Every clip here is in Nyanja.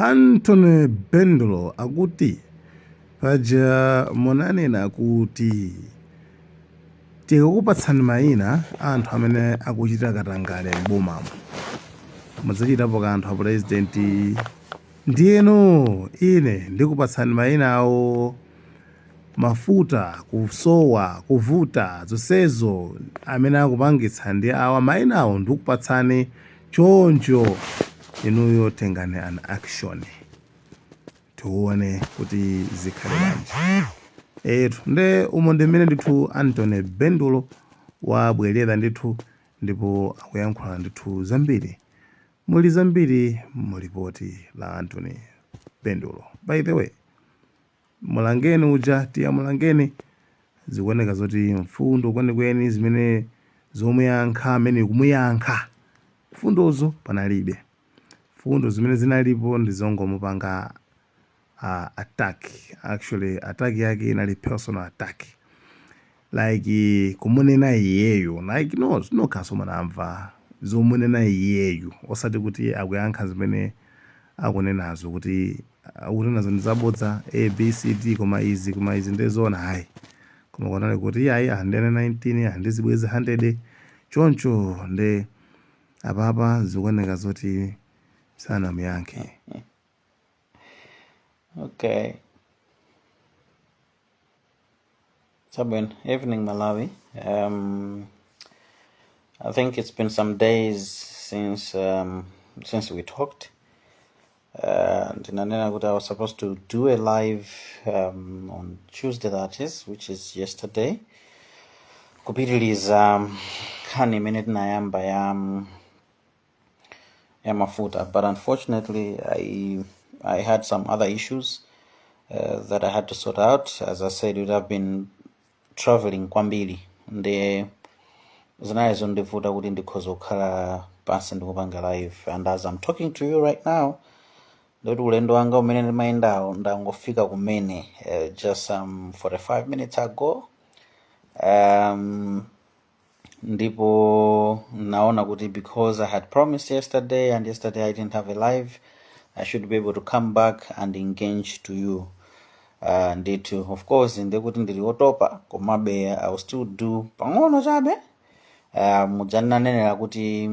Anthony Bendulo akuti paja munanena kuti tikakupatsani mayina a anthu amene akuchita katangale m'bomamo mudzachitapo kanthu a purezidenti. Ndiyeno ine ndikupatsani mayina awo. Mafuta kusowa, kuvuta, zonsezo amene akupangitsa ndi awa. Mayinawo ndikupatsani, choncho inuyo tengani an action, tione kuti zikhale bwanji. Etu, nde umo ndi mmene ndithu Anthony Bendulo wabwerera ndithu, ndipo akuyankhula ndithu zambiri. Muli zambiri mu lipoti la Anthony Bendulo. By the way, Mulangeni uja, tiya Mulangeni, zikuoneka zoti mfundo kwenikweni zimene zomuyankha amene kumuyankha mfundozo panalibe. Mfundo zimene zinalipo ndi zongomupanga attack. Actually, attack yake inali personal attack, like kumunena iyeyo, like no nokhaso munamva zomunena iyeyo, osati kuti akuyankha zimene akunenazo kuti akunenazo ndi zabodza A B C D, koma izi ndizona hayi, koma kunali kuti ayi, andene 19 andizibwezi 100 choncho. Nde apapa zikuoneka zoti sanamuyankhe. Okay. Chabwino, evening, Malawi. I think it's been some days since we talked. Ndinanena kuti I was supposed to do a live on Tuesday, that is, which is yesterday, kupitiliza nkhani imene tinayamba ya mafuta, but unfortunately I had some other issues that I had to sort out. As I said, would have been traveling kwambiri, ndi zinali zondivuta kuti ndikhoza kukhala pansi ndikupanga live. And as I'm talking to you right now, ndoti ulendo wanga umene ndimayendawo ndangofika kumene just some 45 minutes ago. Ndipo naona kuti because I had promised yesterday and yesterday I didn't have a live, I should be able to come back and engage to you. Ndithu, of course, ndekuti ndili otopa, komabe I will still do pang'ono chabe. Muja ndinanenera kuti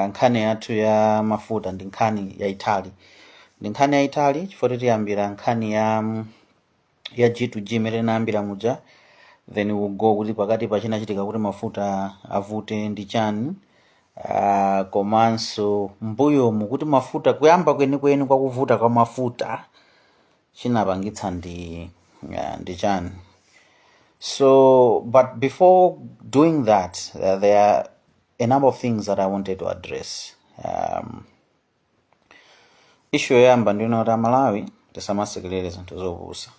nkhani yathu ya mafuta ndi nkhani yayitali, ndi nkhani yayitali chifukwa tiyambira nkhani ya G2G imene tinayambira muja, then we'll go kuti pakati pachinachitika kuti mafuta avute ndi chani, komanso mbuyomu kuti mafuta kuyamba kwenikweni kwakuvuta kwa mafuta chinapangitsa ndi chani. So, but before doing that, there are a number of things that I wanted to address. Issue yoyamba ndiyona kuti Amalawi tisamasekelere zinthu zopusa.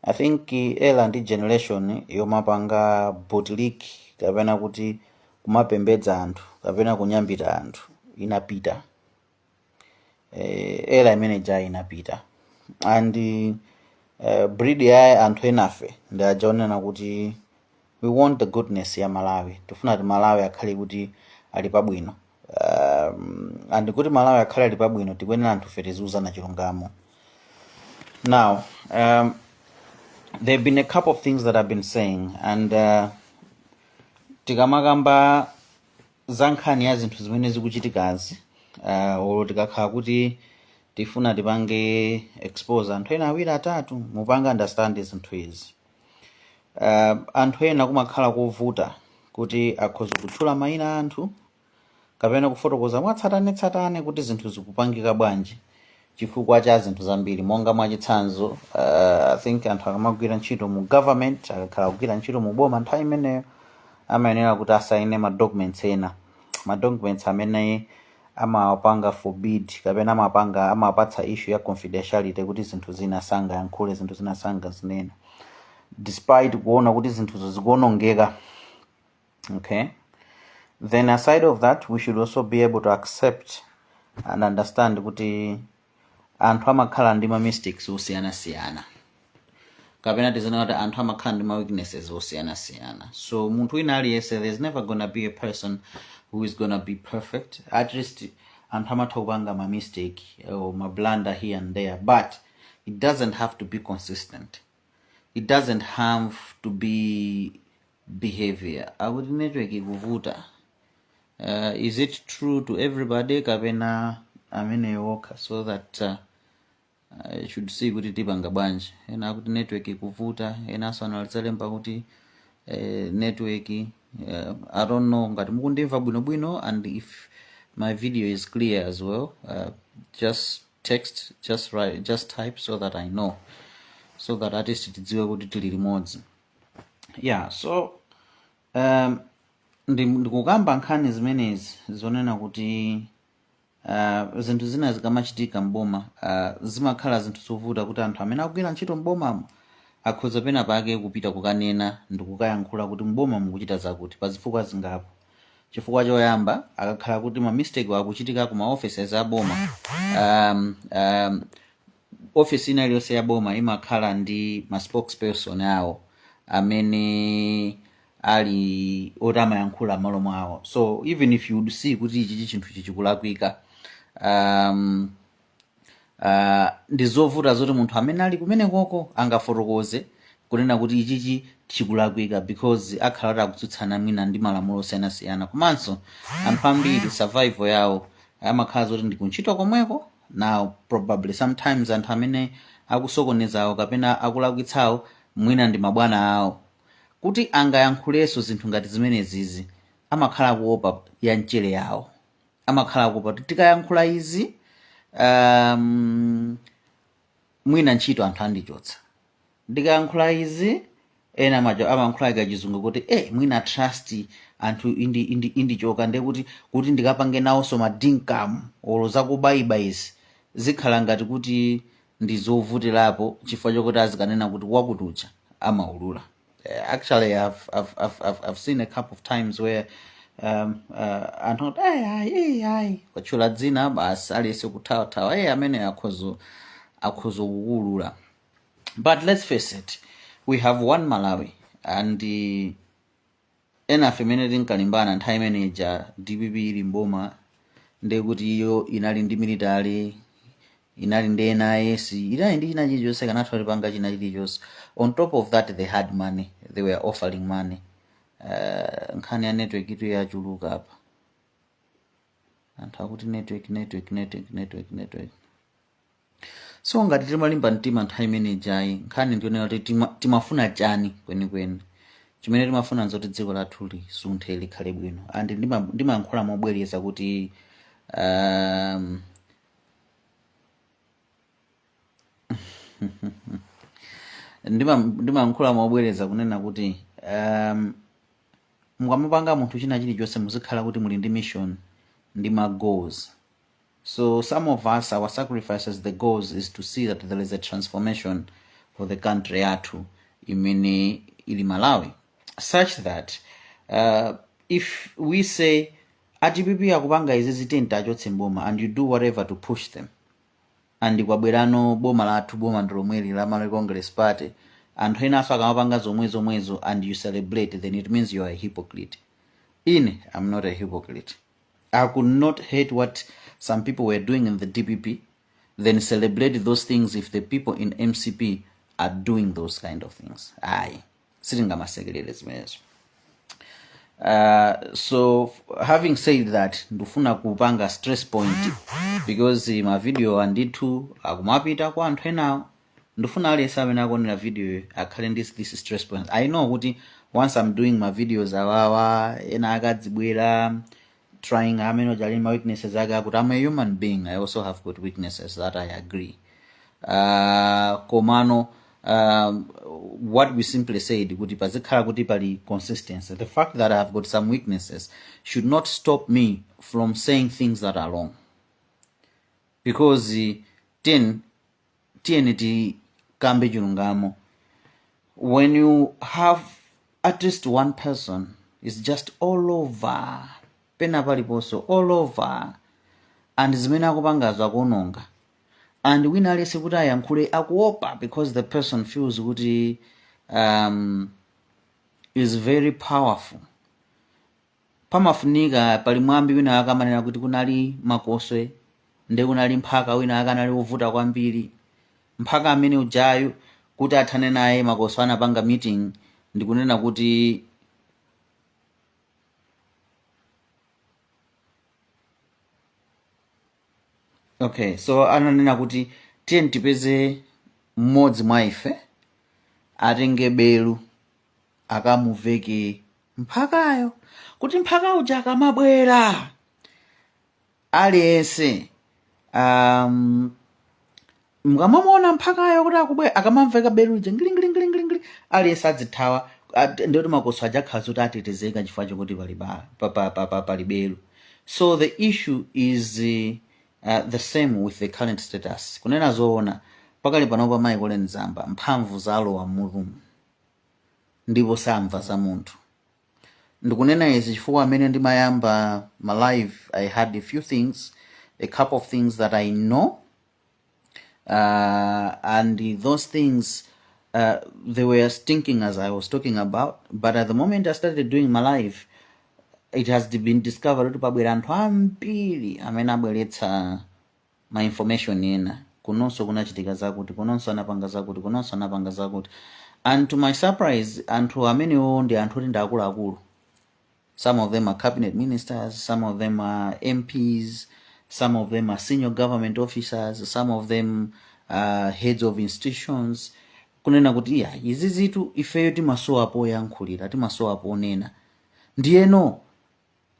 I think era ndi generation yomapanga bootlick kapena kuti kumapembedza anthu kapena kunyambita anthu inapita. Era imene ija inapita, and breed ya anthu enafe ndi aja onena kuti we want the goodness ya Malawi. Tifuna kuti Malawi akhale kuti ali pabwino, and kuti Malawi akhale ali pabwino, tikuyenera anthu fe tiziuzana chilungamo. Now, there have been a couple of things that I've been saying, and tikamakamba za nkhani ya zinthu zimene zikuchitikazi, olo tikakhala kuti tifuna tipange expose anthu ena awiri atatu, mupange understand zinthu izi. Anthu ena kumakhala kovuta kuti akhoza kutchula mayina a anthu kapena kufotokoza mwatsatanetsatane kuti zinthu zikupangika bwanji, chifukwa cha zinthu zambiri. Monga mwachitsanzo, I think anthu akamagwira ntchito mu government, akakhala kugwira ntchito mu boma, nthawi imeneyo amayenera kuti asaine ma documents ena, ma documents amene amapanga forbid kapena amapanga amapatsa issue ya confidentiality, kuti zinthu zina sangayankhule, zinthu zina sangazinene, despite kuona kuti zinthuzo zikuonongeka. Okay, then aside of that, we should also be able to accept and understand kuti anthu amakhala ndi ma mistakes osiyanasiyana, kapena tizinena kuti anthu amakhala ndi ma weaknesses osiyanasiyana. So munthu wina aliyense, there's never gonna be a person who is gonna be perfect. At least Anthu amatha kupanga ma mistake or ma blunder here and there, but it doesn't have to be consistent. It doesn't have to be behavior. Akuti network ikuvuta. Is it true to everybody kapena amene wokha, so that I should see kuti tipanga bwanji? Ena akuti network ikuvuta, enanso analizalemba kuti network. I don't know ngati mukundimva bwinobwino and if my video is clear as well. Just text, just write, just type so that I know, so that at least tidziwe kuti tili limodzi. Yeah, so ndikukamba nkhani zimenezi zonena kuti zinthu zina zikamachitika mboma, zimakhala zinthu zovuta kuti anthu amene akugwira ntchito mbomamo akhoza pena pake kupita kukanena ndikukayankhula kuti mboma mukuchita zakuti, pa zifukwa zingapo. Chifukwa choyamba, akakhala kuti ma mistake akuchitika ku ma offices aboma, office ina iliyonse ya boma imakhala ndi ma spokesperson awo amene ali oti amayankhula m'malo mwawo. So even if you would see kuti ichi chinthu chichikulakwika, ndi zovuta zoti munthu amene ali kumenekoko angafotokoze kunena kuti ichichi chikulakwika, because akhala kuti akutsutsana mwina ndi malamulo osiyanasiyana. Komanso anthu ambiri survival yawo amakhala zoti ndi kuntchito komweko. Now probably sometimes anthu amene akusokonezawo kapena akulakwitsawo mwina ndi mabwana awo, kuti angayankhulenso zinthu ngati zimenezizi amakhala kuopa ya mchere yawo, amakhala kuopa kuti tikayankhula izi, mwina ntchito anthu andichotsa, ndikayankhula izi, ena majo amayankhula kachizungu kuti mwina trust anthu indichoka, ndiye kuti ndikapange nawonso ma dinkamu olo zakubayiba izi zikhala ngati kuti ndi zovutirapo, chifukwa chokuti azikanena kuti wakuti uja amaulula. Actually I've seen a couple of times where anthu akuti ayi, ayi, ayi, ayi, kwatchula dzina basi, aliyense kuthawathawa, amene akhozo kukuulula. But let's face it, we have one Malawi, and enafe imene tinkalimbana nthawi imene ija DPP ili mboma, ndekuti iyo inali ndi military, inali ndi NIS, inali ndi china chilichonse, kanatha kulipanga china chilichonse. On top of that, they had money, they were offering money. Nkhani ya network itu yachuluka apa. Anthu akuti network, network, network, network, network. So ngati timalimba mtima nthawi imene ijayi, nkhani ndionera kuti timafuna chani kwenikweni? Chimene timafuna nzoti dziko lathu lisunthe, likhale bwino. And ndimayankhula mobwereza kuti ndimayankhula mobwereza kunena kuti mukamapanga munthu china chilichonse, muzikhala kuti muli ndi mission ndi ma goals. So some of us, our sacrifices, the goals is to see that there is a transformation for the country yathu imene ili Malawi, such that if we say a DPP akupanga izi, zitenti achotse mboma, and you do whatever to push them, and kwabwerano boma lathu, boma ndilomweli la Malawi Congress Party, anthu enanso akamapanga zomwe zomwezo and you celebrate, then it means you are a hypocrite. Ine, I'm not a hypocrite. I could not hate what some people were doing in the DPP, then celebrate those things if the people in MCP are doing those kind of things. Ayi, sitingamasekelere zimenezo. So having said that, ndifuna kupanga stress point because ma video andithu akumapita kwa anthu enawo. Ndifuna aliyense amene akuonera video akhale ndi this stress point. I know kuti once I'm doing my videos awawa, ena akadzibwera trying amene ojali ma weaknesses ake, akuti I'm a human being, I also have got weaknesses that I agree. Komano what we simply said kuti pazikhala kuti pali consistency. The fact that I've got some weaknesses should not stop me from saying things that are wrong, because tiyeni tikambe chilungamo. When you have at least one person is just all over, pena paliponso all over, and zimene akupangazo akuononga, and wina aliyense kuti ayankhule akuopa because the person feels kuti is very powerful. Pamafunika pali mwambi wina akamanena kuti kunali makoswe ndi kunali mphaka wina akanali wovuta kwambiri. Mphaka amene ujayu kuti athane naye, makoswe anapanga meeting ndikunena kuti, okay, so ananena kuti tiye tipeze mmodzi mwa ife atenge belu akamuveke mphakayo, kuti mphaka uja akamabwera aliyense mukamamuona mphakayo kuti akubwera, akamamveka belu lija ngilingilingilingili, aliyense adzithawa. Ndiyoti makoswe ajakhala zoti atetezeka chifukwa chokuti pali pali belu. So the issue is the same with the current status. Kunena zoona, pakali panopa mayi Colleen Zamba mphamvu zalowa mutumu ndipo samva za munthu. Ndikunena izi chifukwa amene ndimayamba ma live, I had a few things, a couple of things that I know, and those things, they were stinking as I was talking about. But at the moment I started doing my live, it has been discovered kuti pabwera anthu ambiri amene abweretsa ma information ena. Kunonso kunachitika zakuti, kunonso anapanga zakuti, kunonso anapanga zakuti. And to my surprise, anthu amenewo ndi anthu oti ndi akuluakulu. Some of them are cabinet ministers, some of them are MPs, some of them are senior government officers, some of them are heads of institutions, kunena kuti iya, izi zitu ifeyo timasowa poyankhulira, timasowa ponena. Ndiyeno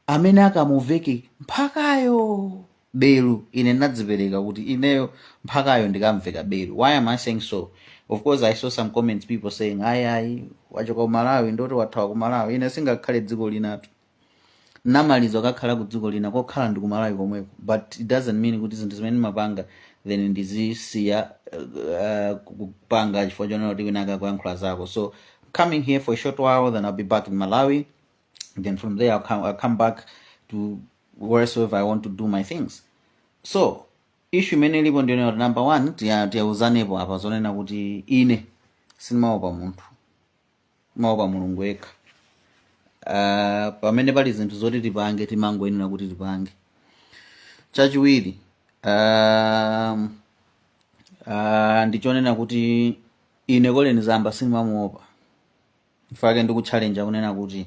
amene akamuveke mphakayo belu, ine ndadzipereka kuti ineyo mphakayo ndikamveka belu. Why am I saying so? Of course, I saw some comments, people saying, "Ayi, ayi, wachoka ku Malawi, ndoti wathawa ku Malawi." Ine singakhale dziko linatu, namaliza kakhala ku dziko lina, kokhala ndi ku Malawi komweko. But it doesn't mean kuti zinthu zimene ndimapanga then ndizisiya kupanga chifukwa chonena kuti wina akakuyankhula zako. So coming here for a short while, then I'll be back in Malawi. Then from there I'll come back to wheresoever I want to do my things. So issue imene ilipo ndiyonena kuti, number one, tiyauzanepo apa zonena kuti ine sindimaopa munthu, maopa Mulungu yekha. Pamene pali zinthu zoti tipange, timangoyenera kuti tipange. Chachiwiri, ndichonena kuti ine Colleen Zamba sindimamuopa. Mfake ndikutchalenja kunena kuti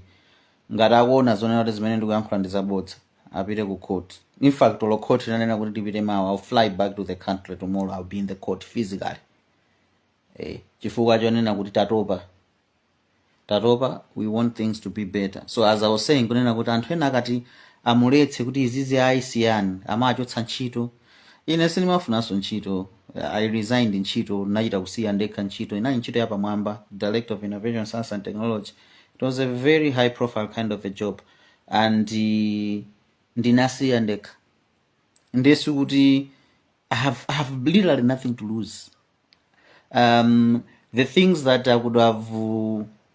ngati akuona zonena kuti zimene ndikuyankhula ndi zabodza, apite ku court. In fact, olo court inanena kuti ndipite mawa, I'll fly back to the country tomorrow. I'll be in the court physically, chifukwa chonena kuti tatopa, tatopa. We want things to be better. So as I was saying, kunena kuti anthu ena akati amuletse kuti izizi ayisiyani, amachotsa ntchito. Ine sindimafunanso ntchito. I resigned ntchito, nachita kusiya ndekha ntchito. Inali ntchito yapamwamba, director of innovation, science and technology. It was a very high profile kind of a job and ndinasiya ndekha. Ndesi kuti I have literally nothing to lose. The things that I could have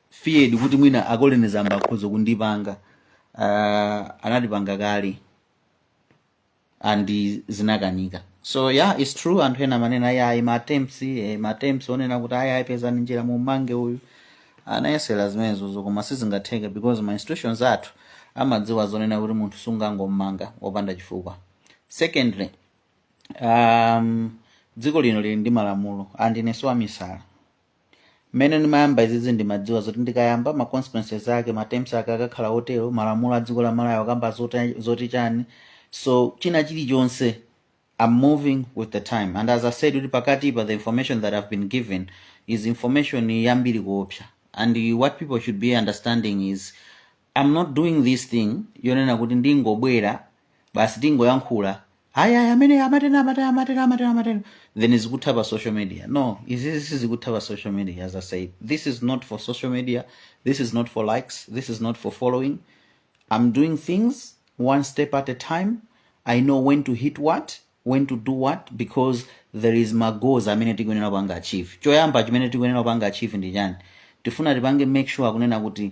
feared kuti mwina a Colleen Zamba akhoza kundipanga, anatipanga kale and zinakanika. So yeah, it's true, anthu ena amanena ayi, ma attempts, ma attempts onena kuti ayi, ayipezani njira mumange uyu. Anayesera zimenezozo koma sizingatheke because ma institutions athu amadziwa zonena kuti munthu sungangomanga wopanda chifukwa. Secondly, dziko lino lili ndi malamulo and ine siwamisala. Mmene ndimayamba izizi, ndimadziwa zoti ndikayamba, ma consequences ake, ma terms ake akakhala otero, malamulo a dziko la Malawi akamba zoti chani. So china chilichonse, I'm moving with the time. And as I said kuti pakatipa, the information that I've been given is information yambiri kuopsa. And what people should be understanding is I'm not doing this thing yonena kuti ndingobwera basi, tingoyankhula, ayi ayi, amene amatena amatena amatena amatena amatena, then zikutha pa social media. No, izizi sizikutha pa social media. As I said, this is not for social media, this is not for likes, this is not for following. I'm doing things one step at a time. I know when to hit what, when to do what, because there is ma goals amene tikuyenera kupanga achieve. Choyamba chimene tikuyenera kupanga achieve ndi chani? Tifuna tipange make sure kunena kuti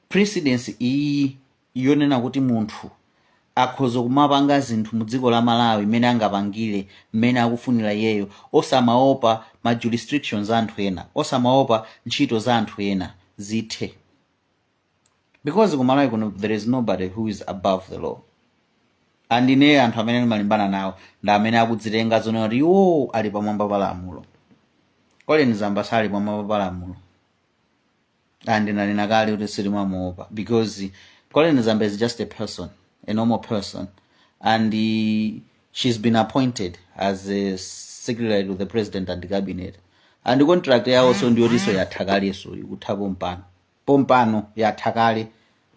presidency iyi yonena kuti munthu akhoza kumapanga zinthu mu dziko la Malawi mmene angapangire, mmene akufunira iyeyo, osamaopa ma jurisdictions a anthu ena, osamaopa ntchito za anthu ena, zithe. Because kumalawi kuno there is nobody who is above the law. And ine anthu amene ndimalimbana nawo ndi amene akudzitenga zonena kuti iwo ali pamwamba pa lamulo. Colleen Zamba sali pamwamba pa lamulo, and ndanena kale kuti sitimamuopa, because Colleen Zamba is just a person, a normal person, and she's been appointed as a secretary to the president and the cabinet, and contract yawonso ndiyotinso yatha kaleso, ikutha pompano pompano, yatha kale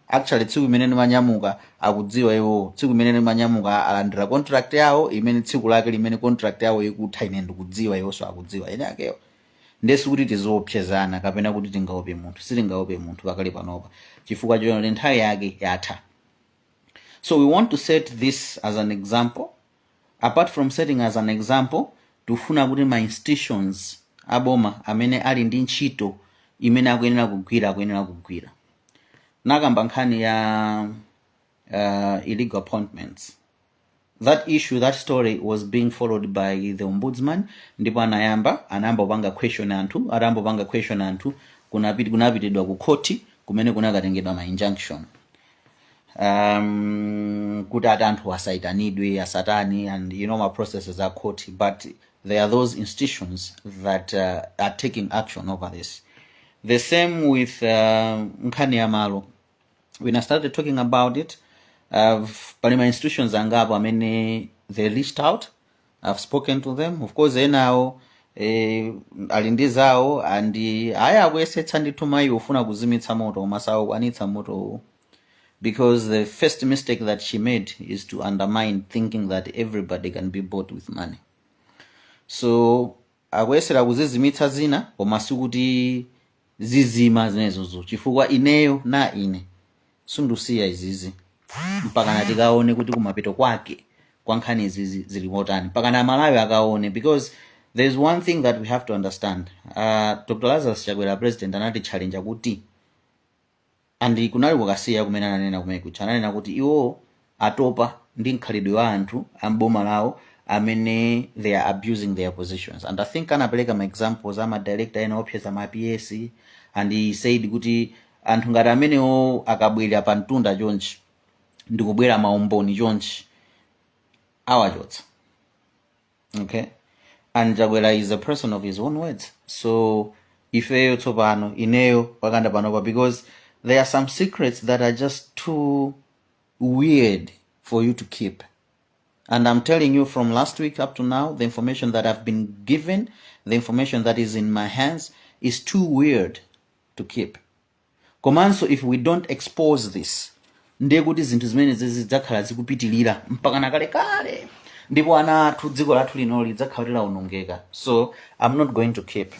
actually. Tsiku imene ndimanyamuka, akudziwa iwo, tsiku imene ndimanyamuka alandira contract yawo imene tsiku lake limene contract yawo ikutha, ine ndikudziwa, iwonso akudziwa ene akewo. Ndesi kuti tizoopsezana kapena kuti tingaope munthu, sitingaope munthu pakali panopa, chifukwa chonoti nthawi yake yatha. So we want to set this as an example. Apart from setting as an example, tikufuna kuti ma institutions aboma amene ali ndi ntchito imene akuyenera kugwira, akuyenera kugwira. Nakamba nkhani ya illegal appointments. That issue, that story was being followed by the ombudsman, ndipo anayamba kupanga question anthu. Atayamba kupanga question anthu, kunapitidwa ku khoti kumene kunakatengedwa ma injunction kuti ati anthu asaitanidwe, asatani, and you know ma processes are court. But there are those institutions that are taking action over this. The same with nkhani ya malo. When I started talking about it, pali ma institutions angapo amene they reached out. I've spoken to them. Of course, enawo ali ndi zawo and aya akuyesetsa ndithu mayi ufuna kuzimitsa moto, koma sakukwanitsa motowo, because the first mistake that she made is to undermine, thinking that everybody can be bought with money. So akuyesera kuzizimitsa zina, koma sikuti zizima zinezozo, chifukwa ineyo na ine sindusiya izizi mpaka tikaone kuti kumapeto kwake kwa nkhani izizi zili motani, mpaka na Malawi akaone. Because there's one thing that we have to understand. Dr Lazarus Chakwera, president, anati challenge kuti, and kunali kukasiya kumene ananena kumene kucha, ananena kuti iwo atopa ndi mkhalidwe wa anthu amboma lawo amene they are abusing their positions. And I think anapereka ma examples ama director ena opseza ma PS, and he said kuti anthu ngati amenewo akabwera pa mtunda chonchi ndikubwera maumboni chonchi, awachotsa. Okay, and Chakwera is a person of his own words. So ifeyo tsopano, ineyo pakanda panopa, because there are some secrets that are just too weird for you to keep. And I'm telling you, from last week up to now, the information that I've been given, the information that is in my hands, is too weird to keep. Komanso if we don't expose this, ndiye kuti zinthu zimene zidzakhala zikupitilira mpaka nakalekale, ndipo ana athu, dziko lathu lino lidzakhala lawonongeka. So I'm not going to keep.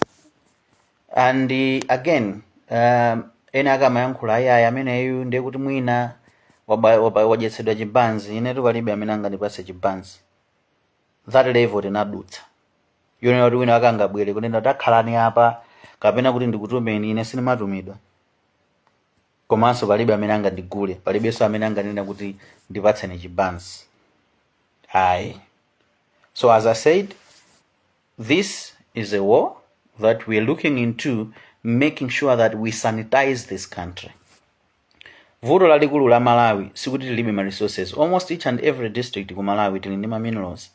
And again, ena akamayankhula, ayayi, ameneyu ndiye kuti mwina wadyetsedwa chibanzi. Inetu palibe amene angandipase chibanzi. That level tinadutsa, yonena kuti wina akangabwere kunena takhalani apa kapena kuti ndikutumeni, ine sindimatumidwa. Komanso palibe amene angandigule, palibenso amene anganene kuti ndipatseni chibanzi, ayi. So as I said, this is a war that we are looking into, making sure that we sanitize this country. Vuto lalikulu la Malawi sikuti tilibe ma resources. Almost each and every district ku Malawi tili ndi ma minerals.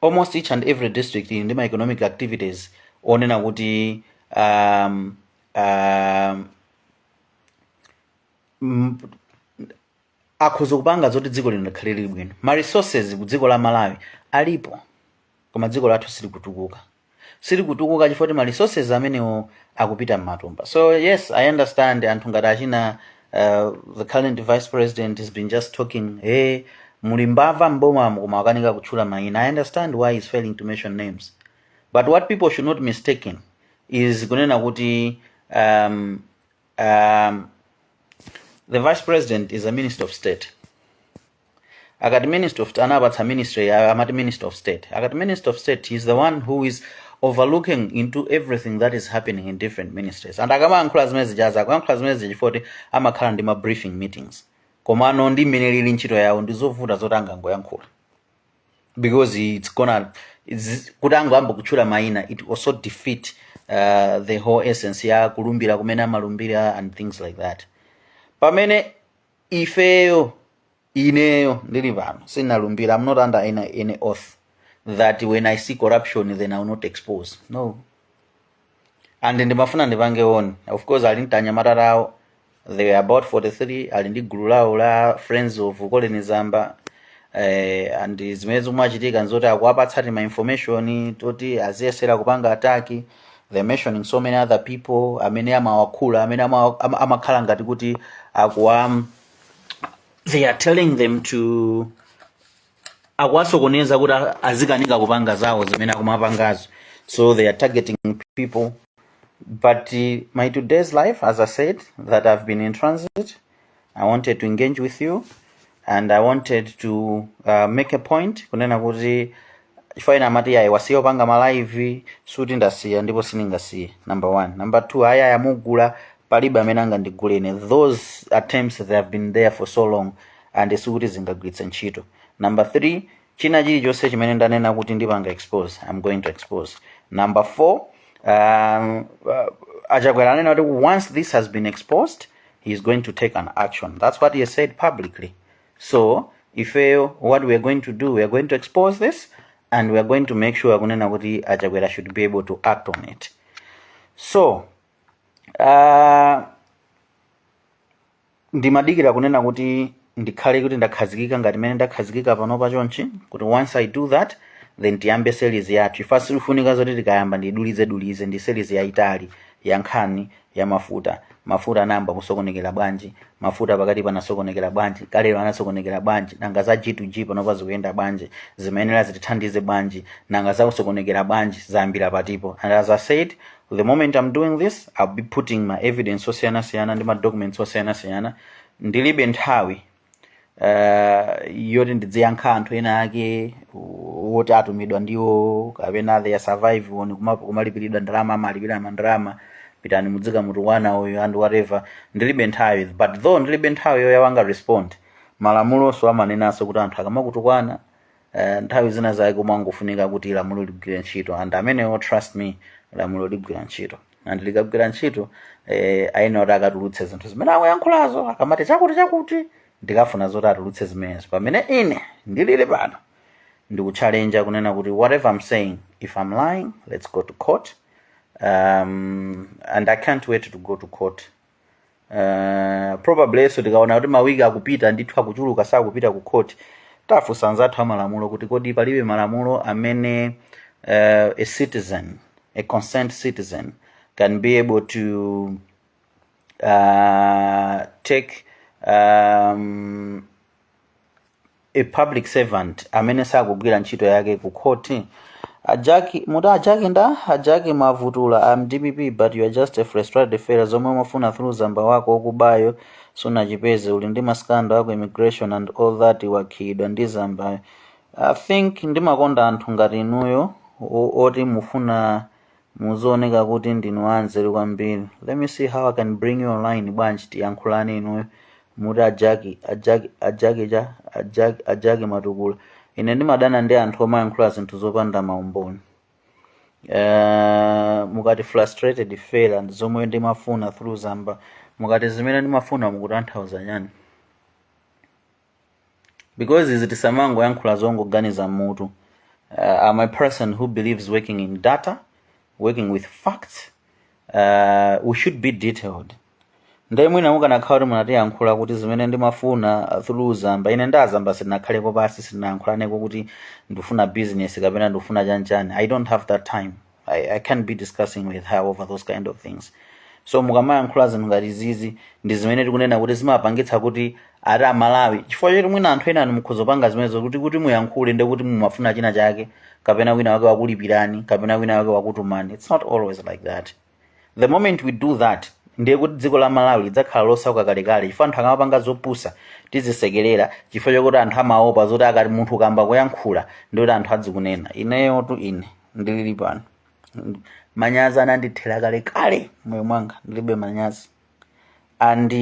Almost each and every district ili ndi ma economic activities onena kuti akhoza kupanga zoti dziko lino likhale lili bwino. Ma resources ku dziko la Malawi alipo, koma dziko lathu silikutukuka. Silikutukuka chifukwa ma resources amenewo akupita m'matumba. So yes, I understand anthu ngati achina the current vice president has been just talking, "Hey, muli mbava mbomamo," koma akanika kutchula mayina. I understand why he's failing to mention names, but what people should not mistaken is kunena kuti the vice president is a minister of state. Akati minister of, anapatsa ministry, amati minister of state. Akati minister of state, he's the one who is overlooking into everything that is happening in different ministries. And akamayankhula zimene zijaza, akuyankhula zimene zija chifukwa amakhala ndi ma briefing meetings. Komano ndi mmene lili ntchito yawo, ndi zovuta zoti angangoyankhula. Because it's kuti angoyamba kutchula mayina, it also defeat the whole essence ya kulumbira kumene amalumbira and things like that. Pamene ifeyo, ineyo ndili pano, sinalumbira. I'm not under any oath that when I see corruption, then I will not expose. No. And ndimafuna ndipange on, of course ali ndi anyamata awo, they were about 43, ali ndi gulu lawo la Friends of Colleen Zamba, and zimene zikumachitika nzoti akuwapatsati ma information toti aziyesera kupanga attack. They're mentioning so many other people amene amawakhula, amene amakhala ngati kuti akuwa, they are telling them to, akuwasokoneza kuti azikanika kupanga zawo zimene akumapangazo. So they are targeting people. But my today's life, as I said, that I've been in transit, I wanted to engage with you and I wanted to make a point kunena kuti chifukwa ina amati, "Ayi, wasiya upanga ma live." Suti ndasiya ndipo sindingasiye, number one. Number two, aya yamugula, palibe amene angandigule ine. Those attempts, they have been there for so long and sikuti zingagwiritse ntchito. Number three, china chilichonse chimene ndanena kuti ndipanga expose, I'm going to expose. Number four, Achakwera anena kuti once this has been exposed, he is going to take an action. That's what he has said publicly. So ifeyo, what we are going to do, we are going to expose this and we are going to make sure kunena kuti Achakwera should be able to act on it. So ndimadikira kunena kuti ndikhale kuti ndakhazikika ngati mene ndakhazikika panopa chonchi, kuti once I do that, then tiyambe series yathu. Ifa silifunika zoti tikayamba ndidulize dulize, ndi series yayitali ya nkhani ya mafuta. Mafuta anayamba kusokonekera bwanji? Mafuta pakati panasokonekera bwanji? Kalero anasokonekera bwanji? Nanga za G2G panopa zikuyenda bwanji? Zimayenera zitithandize bwanji? Nanga zakusokonekera bwanji? Zayambira patipo? And as I said, the moment I'm doing this, I'll be putting my evidence osiyanasiyana ndi ma documents osiyanasiyana. Ndilibe nthawi yoti ndidziyankha anthu ena ake woti atumidwa ndiwo kapena they are survive on kumalipiridwa ndalama, amalipira mandalama, "Pitani mudzika mutukwana uyu," and whatever. Ndilibe nthawi. But though ndilibe nthawi yoyawanga respond, malamuloso amanenanso kuti anthu akamakutukwana, nthawi zina zake kumangofunika kuti lamulo ligwire ntchito. And amenewo, trust me, lamulo ligwira ntchito. And likagwira ntchito, ayenera kuti akatulutse zinthu zimene akuyankhulazo. Akamati chakuti chakuti, ndikafuna zoti atulutse zimenezo. Pamene ine ndilili pano, ndikuchallenja kunena kuti whatever I'm saying, if I'm lying, let's go to court. And I can't wait to go to court. Probably so tikaona kuti mawiki akupita ndithu, akuchuluka, sakupita ku court, tafunsa anzathu amalamulo kuti kodi palibe malamulo amene a citizen, a concerned citizen, can be able to take a public servant amene sakugwira ntchito yake ku khoti? Ajaki muti, ajaki nda ajaki mavutula. I'm DPP, but you are just a frustrated failure. Zomwe umafuna through Zamba wako okubayo sunachipeze. Uli ndi ma scandal ako, immigration and all that, wakhidwa ndi Zambayo. I think ndimakonda anthu ngati inuyo oti mufuna muzioneka kuti ndinu anzeru kwambiri. Let me see how I can bring you online. Bwanji tiyankhulani inuyo? Muti ajaki, ajaki, ajaki cha ajaki, ajaki matukula. Ine ndimadana ndi anthu omayankhula zinthu zopanda maumboni. Mukati frustrated failure ndi zomwe ndimafuna through Zamba, mukati zimene ndimafuna mukutanthauza chani? Because izi tisamangoyankhula zongoganiza mutu. I'm a person who believes working in data, working with facts. We should be detailed. Ndiye mwina mukanakhala kuti munatiyankhula kuti zimene ndimafuna through Zamba, ine ndazamba sindinakhaleko pasi, sindinayankhulaneko kuti ndifuna business kapena ndifuna chanchani. I don't have that time. I can't be discussing with her over those kind of things. So mukamayankhula zinthu ngati zizi, ndi zimene tikunena kuti zimapangitsa kuti ati Amalawi, chifukwa choti mwina anthu ena mukhoza kupanga zimenezo kuti muyankhule ndi kuti mumafuna china chake, kapena wina wake wakulipirani, kapena wina wake wakutumani. It's not always like that. The moment we do that, ndiye kuti dziko la Malawi lidzakhala losauka kalekale, chifukwa anthu akamapanga zopusa tizisekerera, chifukwa chokuti anthu amaopa zoti akati munthu ukamba kuyankhula ndikuti anthu adzikunena. Ineyo tu, ine ndilili pano, manyazi anandithera kalekale moyo mwanga. Ndilibe manyazi. And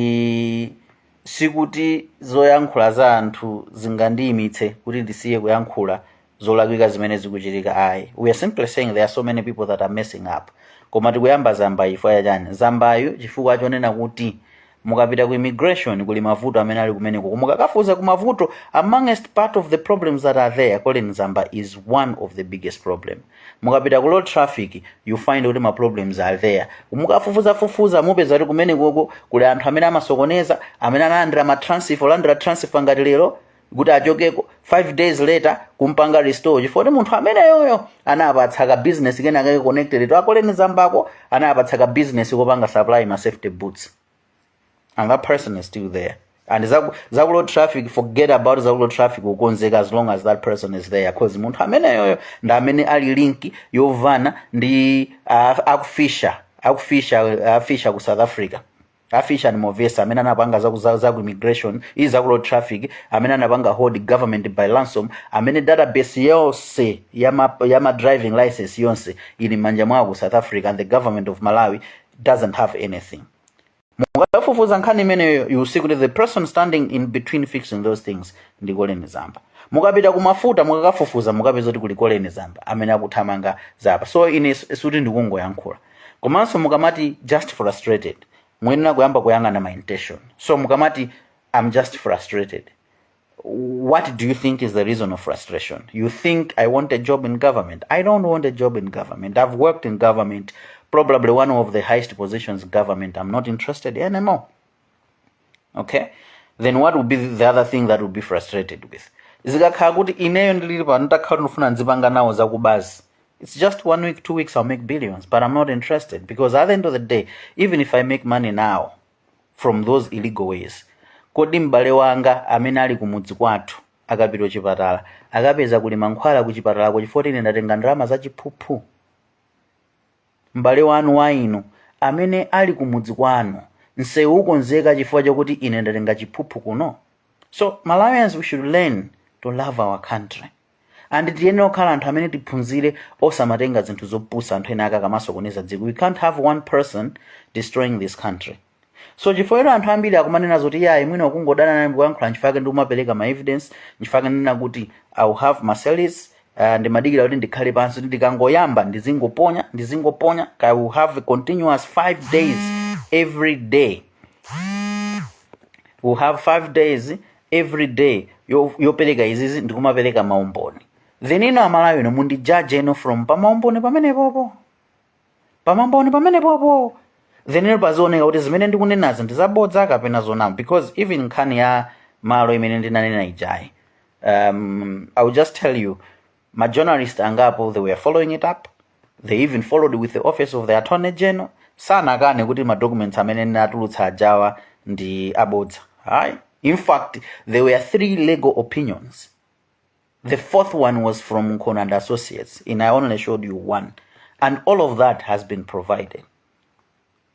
sikuti zoyankhula za anthu zingandiyimitse kuti ndisiye kuyankhula. Zolakwika zimene zikuchitika ayi. We are simply saying there are so many people that are messing up. Koma tikuyamba Zambayi chifukwa chani? Zambayu chifukwa chonena kuti mukapita ku immigration kuli mavuto amene ali kumeneko. Mukakafuza ku mavuto, amongst part of the problems that are there, Colin Zamba is one of the biggest problem. Mukapita ku road traffic, you find kuti ma problems are there. Mukafufuzafufuza mupeza kuti kumenekoko kuli anthu amene amasokoneza, amene analandira ma transfer, olandira transfer ngati lero kuti achokeko, 5 days later kumpanga restore, chifukwa kuti munthu ameneyoyo anapatsa ka business kena kake connected to a Colin Zambako, anapatsa ka business kopanga supply ma safety boots, and that person is still there. And zaku road traffic, forget about zaku road traffic kukonzeka as long as that person is there, 'cause munthu ameneyoyo ndi amene ali link yovana ndi akufisha ku South Africa, a Fischer and Movesa, amene anapanga zaku immigration, izi zaku road traffic, amene anapanga hold government by ransom, amene database yonse ya ma driving license yonse ili m'manja mwawo ku South Africa, and the government of Malawi doesn't have anything. Mukafufuza nkhani imeneyo, you see kuti the person standing in between fixing those things ndi Colin Zamba. Mukapita kumafuta, mukakafufuza, mukapeza kuti kuli Colin Zamba amene akuthamanga zapa. So ine suti ndikungoyankhula. Komanso mukamati just frustrated, muyenera kuyamba kuyang'ana my intention. So mukamati I'm just frustrated, what do you think is the reason of frustration? You think I want a job in government? I don't want a job in government. I've worked in government, probably one of the highest positions in government. I'm not interested anymore. Okay? Then what would be the other thing that would be frustrated with? Zikakhala kuti ineyo ndilili pano ndakhala ndifuna nzipanga nawo zakubazi, it's just one week, 2 weeks, I'll make billions, but I'm not interested, because at the end of the day, even if I make money now from those illegal ways, kodi m'bale wanga amene ali kumudzi kwathu akapita kuchipatala akapeza kuli mankhwala kuchipatalako chifukwa ine ndatenga ndalama zachiphuphu? M'bale wanu wa inu amene ali kumudzi kwanu, msewu ukonzeka chifukwa chakuti ine ndatenga chiphuphu kuno? So Malawians, we should learn to love our country, and tiyenera kukhala anthu amene tiphunzire osamatenga zinthu zopusa anthu ena akakamasokoneza dziko. We can't have one person destroying this country. So chifukwa anthu ambiri akumanena zoti yayi, mwina kungodana naye kuyankhula, nchifukwa ndi umapereka ma evidence. Nchifukwa ndinena kuti I will have Marcellus, ndimadikira kuti ndikhale pansi kuti ndikangoyamba ndizingoponya, ndizingoponya. I will have a continuous 5 days every day. We'll have 5 days every day yopereka izizi, ndikumapereka maumboni. Then ino Amalawi ino mundijaje ino from pamaumboni pamenepopo, pamaumboni pamenepopo. Then ino pazioneka kuti zimene ndikunenazi ndizabodza kapena zonama, because even nkhani ya malo imene ndinanena ijayi, I will just tell you, ma journalist angapo, they were following it up. They even followed with the Office of the Attorney General. Sanakane kuti ma documents amene ndinatulutsa ajawa ndi abodza, hayi. In fact, there were three legal opinions. The fourth one was from Nkona and Associates, and I only showed you one, and all of that has been provided.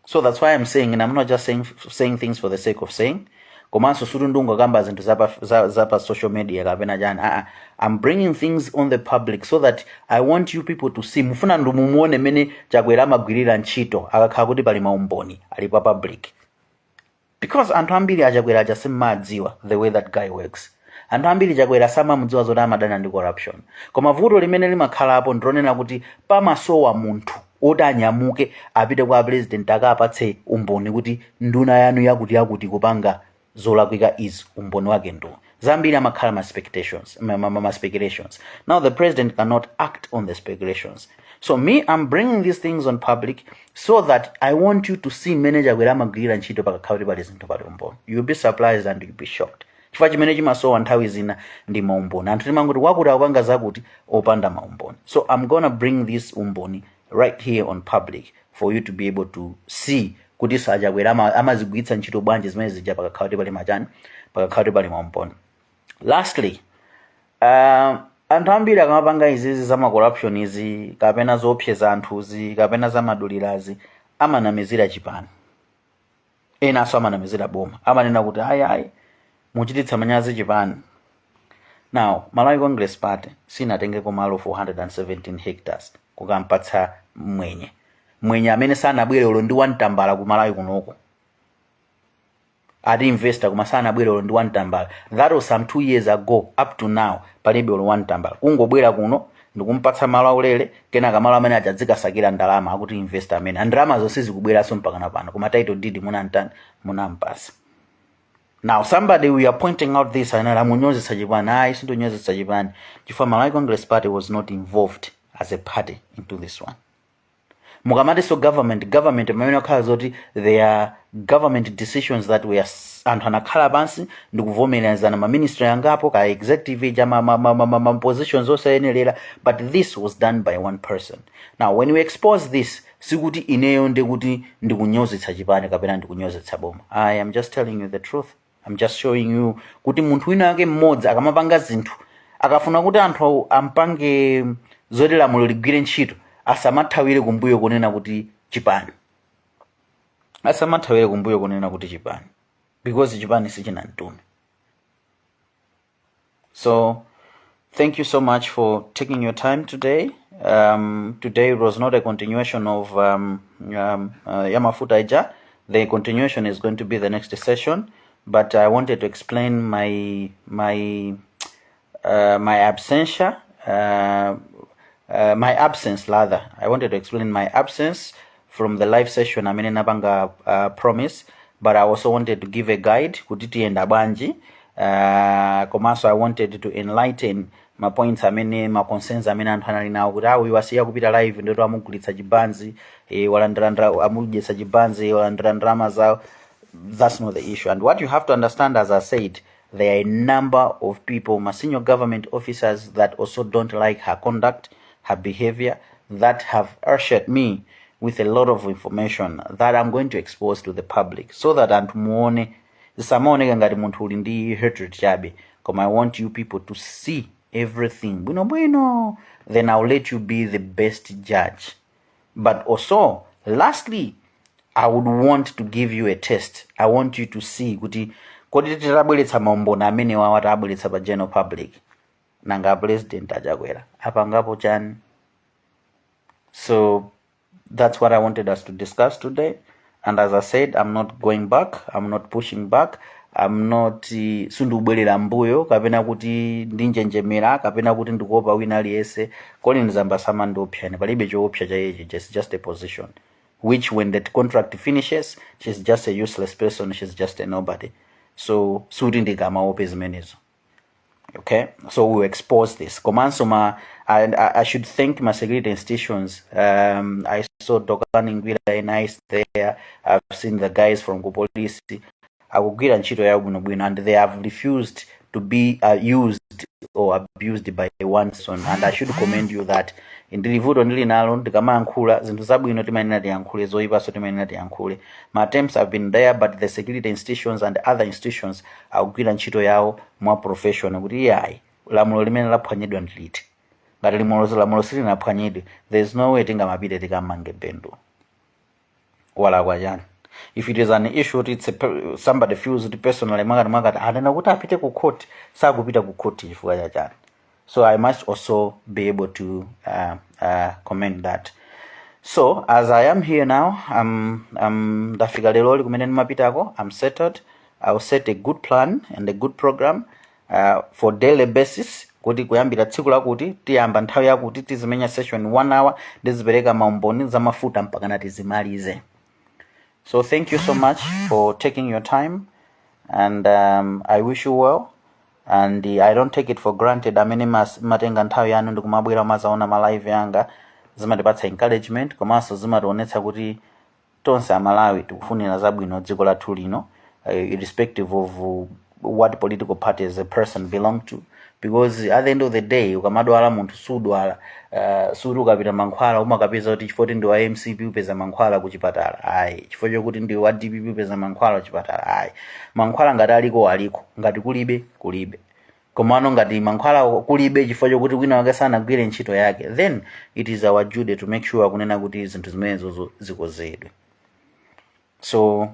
So that's why I'm saying, and I'm not just saying things for the sake of saying. Komanso suti ndungokamba zinthu zapa social media kapena chani. I'm bringing things on the public so that I want you people to see. Mufuna ndimumuone mmene Chakwera amagwirira ntchito akakhala kuti pali maumboni ali pa public, because anthu ambiri aChakwera aja simmadziwa the way that guy works. Anthu ambiri Chakwera samamudziwa zoti amadana ndi corruption. Koma vuto limene limakhalapo ndilonena kuti pamasowa munthu oti anyamuke apite kwa president akapatse umboni kuti nduna yanu yakuti yakuti kupanga zolakwika izi, umboni wake ndo zambiri amakhala ma speculations. Now the president cannot act on the speculations. So me, I'm bringing these things on public so that I want you to see mmene Chakwera amagwirira ntchito pakakhala kuti pali zinthu, pali umboni. You'll be surprised and you'll be shocked, chifukwa chimene chimasowa nthawi zina ndi maumboni. Anthu timangoti wakuti akupanga zakuti opanda maumboni. So I'm gonna bring this umboni right here on public for you to be able to see kuti saChakwera amazigwiritsa ntchito bwanji zimene zija pakakhala kuti pali machani, pakakhala kuti pali maumboni. Lastly, anthu ambiri akamapanga izizi za corruption izi, kapena zoopseza anthuzi, kapena zamadulirazi, amanamizira chipani. Enanso amanamizira boma, amanena kuti ayi, ayi, muchititsa manyazi chipani. Now Malawi Congress Party sinatengeko malo 417 hectares kukampatsa mwenye, mwenye amene sanabwere ulo ndi wamtambala ku Malawi kunoko. Ati investor, koma sanabwere olo ndi 1 tambala. That was some 2 years ago. Up to now palibe olo 1 tambala. Kungobwera kuno ndikumpatsa malo aulere, kenaka malo amene achadzikasakira ndalama, akuti investor amene ndalama zonse zikubweranso mpakana pano, koma title deed munantani? Munampasa. Now somebody, we are pointing out this, anali amunyozesa chipani. Ayi, sindonyozesa chipani, chifukwa Malawi Congress Party was not involved as a party into this one. Mukamatiso government, government pamene wakhala zoti there are government decisions that were anthu anakhala pansi ndikuvomerezana, ma ministry angapo ka executive ija, ma positions osayenerera, but this was done by one person. Now when we expose this, sikuti ineyo ndikuti ndikunyozetsa chipani kapena ndikunyozetsa boma. I am just telling you the truth. I'm just showing you kuti munthu wina wake mmodzi akamapanga zinthu, akafuna kuti anthu ampange zoti lamulo ligwire ntchito, asamathawire kumbuyo kunena kuti chipani, asamathawire kumbuyo kunena kuti chipani, because chipani sichinamtume. So thank you so much for taking your time today. Today was not a continuation of yamafuta ija. The continuation is going to be the next session, but I wanted to explain my absentia, my absence rather. I wanted to explain my absence from the live session amene napanga promise, but I also wanted to give a guide kuti tiyenda bwanji. Komanso I wanted to enlighten ma points amene, ma concerns amene anthu anali nawo kuti awu wasiya kupita live, ndoto amugulitsa chibanzi, walandira, amudyetsa chibanzi, walandira ndalama zawo. That's not the issue. And what you have to understand, as I said, there are a number of people, my senior government officers, that also don't like her conduct, her behavior, that have ushered me with a lot of information that I'm going to expose to the public so that anthu muone, zisamaoneka ngati munthu uli ndi hatred chabe. Koma I want you people to see everything bwino bwino, then I'll let you be the best judge. But also, lastly, I would want to give you a test. I want you to see kuti kodi titabweretsa maumboni amene wawa, tabweretsa pa general public, nanga President Achakwera apangapo chani? So that's what I wanted us to discuss today. And as I said, I'm not going back, I'm not pushing back, I'm not sindikubwerera mbuyo kapena kuti ndinjenjemera kapena kuti ndikuopa wina aliyense. Colin Zamba samandiopsa ine, palibe choopsa cha ichi. Just a position which, when that contract finishes, she's just a useless person, she's just a nobody. So suti ndikamaope zimenezo. Okay, so we will expose this. Komanso ma I should thank my security institutions. I saw Dokani Ngwira nice there. I've seen the guys from police akugwira ntchito yawo bwinobwino, and they have refused to be used or abused by one person, and I should commend you that. Ndili vuto ndili nalo, ndikamayankhula zinthu zabwino timayenera tiyankhule, zoyipanso timayenera tiyankhule. My attempts have been there, but the security institutions and other institutions akugwira ntchito yawo mwa professional kuti iyayi, lamulo limene laphwanyidwa ndiliti? Ngati lamulo silinaphwanyidwe, there is no way tingamapite tikamange Bendu. Walakwa chani? If it is an issue kuti somebody feels kuti personally mwakati mwakati, anena kuti apite ku court, sakupita ku court chifukwa cha chani? So I must also be able to comment that. So as I am here now, ndafika leroli kumene ndimapitako. I'm settled. I will set a good plan and a good program for daily basis, kuti kuyambira tsiku lakuti tiyamba nthawi yakuti, tizimenya session one hour, ndizipereka maumboni za mafuta mpakana tizimalize. So thank you so much for taking your time, and I wish you well, and I don't take it for granted amene matenga nthawi yanu ndikumabwera mazaona ma live yanga. Zimatipatsa encouragement, komanso zimationetsa kuti tonse Amalawi tikufunira zabwino dziko lathu lino, irrespective of what political parties a person belong to, because at the end of the day, ukamadwala munthu sudwala, suti ukapita mankhwala umakapeza kuti chifukwa kuti ndi wa MCP upeza mankhwala kuchipatala, ayi, chifukwa chokuti ndi wa DPP upeza mankhwala kuchipatala, ayi. Mankhwala ngati aliko, aliko, ngati kulibe, kulibe. Komano ngati mankhwala kulibe chifukwa chokuti wina wake sanagwire ntchito yake, then it is our duty to make sure kunena kuti zinthu zimenezo zikonzedwe. So